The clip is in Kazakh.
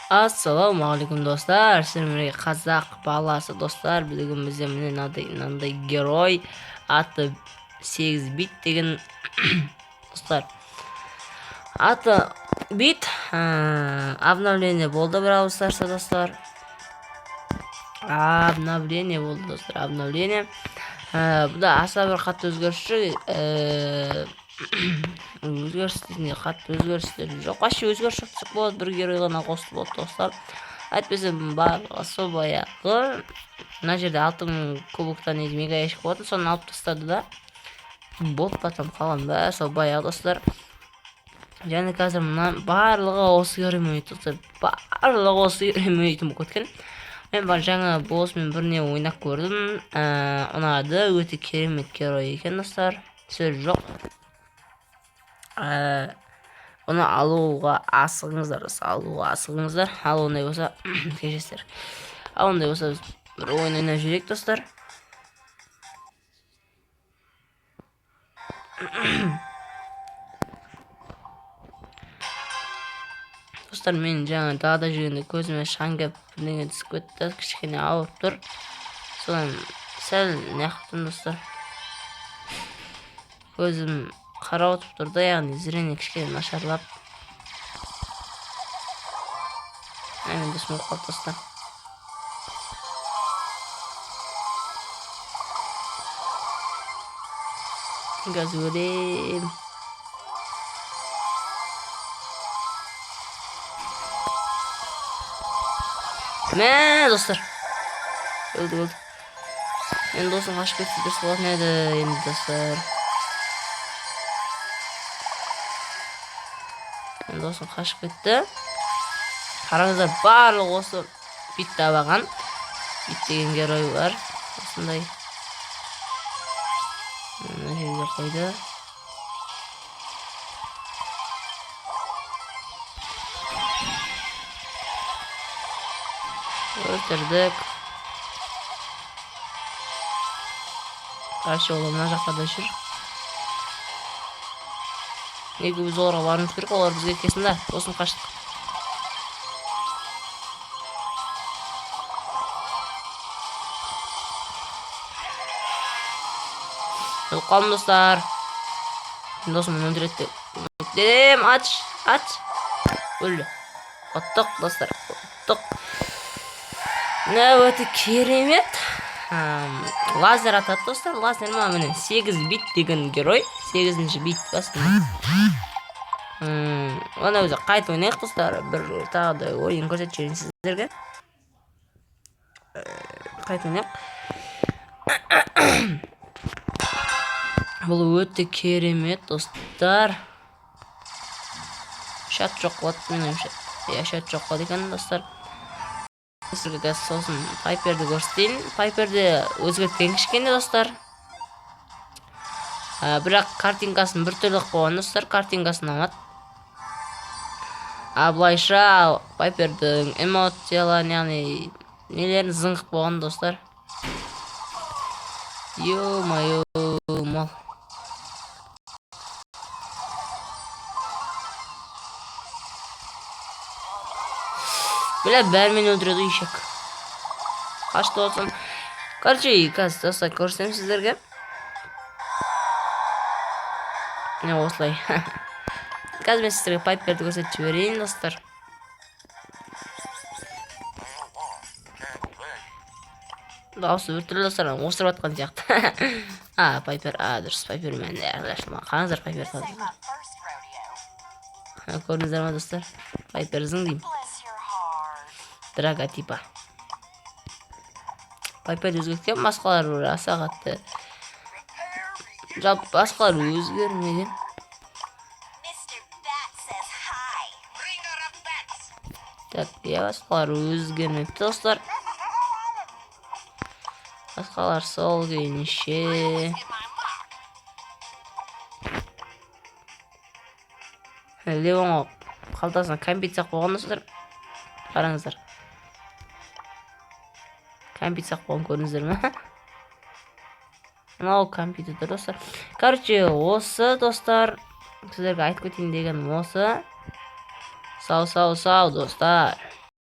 Ассалаумағалейкум, достар! Сіздермен бірге Қазақ баласы, достар. Бүгін бізде міне мынандай герой, аты 8 бит деген, достар. Аты бит, обновление болды Бравл Старста, достар. Обновление болды, достар, обновление. Бұда аса бір қатты өзгеріс жоқ. Өзгеріс дегенде қатты өзгерістер жоқ. Вообще өзгеріс жоқ десек болады, бір герой ғана қосты, болды, достар. Әйтпесе барлығы сол баяғы. Мына жерде 6000 кубоктан негізі мега ящик болатын, соны алып тастады да. Болды, потом қалған бәрі сол баяғы, достар. Және қазір мына барлығы осы героймен ойнайды, достар. Барлығы осы героймен ойнайтын болып кеткен. Мен бар жаңа боссмен бірне ойнап көрдім. Ұнады, өте керемет герой екен, достар. Сөз жоқ. Бұны алуға асығыңыздар, достар, алуға асығыңыздар. Ал ондай болса, кешіресіздер. Ал ондай болса, біз бір ойын ойнап жіберейік, достар. Достар, мен жаңа далада жүргенде көзіме шаң келіп, бірдеңе түсіп кетті, кішкене ауырып тұр. Содан сәл неғып, достар. Көзім қарауытып тұр да, яғни зрение кішкене нашарлап. Мен досым өліп қалды, достар. Қазір өлем. Мә, достар. Өлдік, өлдік. Мен досым қашып кетсе, дұрыс болатын еді енді, достар. Мен досым қашып кетті. Қараңыздар, барлығы осы битті алған. Бит деген герой бар. Осындай. Мына жерге қойды. Өлтірдік. Короче, ол мына жақта да жүр. Неге біз оларға баруымыз керек, олар бізге келсін да. Досым қаштық. Өліп қалдым, достар. Досым мені өлтіреді деп үміттенемін. Ач, ач. Өлді. Ұттық, достар. Ұттық. Мына өте керемет. Лазер атады, достар. Лазер ма, міне 8 бит деген герой. 8 бит басты. Оны өзі қайтып ойнайық, достар. Бір тағы да ойын көрсетіп жіберейін сіздерге. Қайтып ойнайық. Бұл өте керемет, достар. Чат жоқ болады, менің ойымша. Иә, чат жоқ болады екен, достар. Сізге қазір сосын Пайперді көрсетейін. Пайперді өзгерткен кішкене, достар. Бірақ картинкасын біртүрлі қылып қойған, достар, картинкасын ұнамады. А былайша Пайпердің эмоцияларын, яғни нелерін зың қылып қойған, достар. Ё-моё, мал. Бля, бәрі мені өлтіреді, ишак. Қашты болсам. Короче, қазір, достар, көрсетемін сіздерге. Міне осылай. Қазір мен сіздерге Пайперді көрсетіп жіберейін, достар. Дауысы біртүрлі, достар, осырып жатқан сияқты. А, Пайпер, а, дұрыс, Пайпер мен. Қараңыздар, Пайпер. Көрдіңіздер ма, достар? Пайпер зың деймін. Драга типа. Пайпер өзгерткен, басқалар бір аса қатты. Жалпы басқалар өзгермеген. Так, иә, басқалар өзгермепті, достар. Басқалар сол күйінше. Леонға қалтасына кәмпит салып қойған, достар. Қараңыздар. Кәмпит салып қойған, көрдіңіздер ме? Мынау компьютер, достар. Короче, осы, достар, сіздерге айтып кетейін дегенім осы. Сау, сау, сау, достар.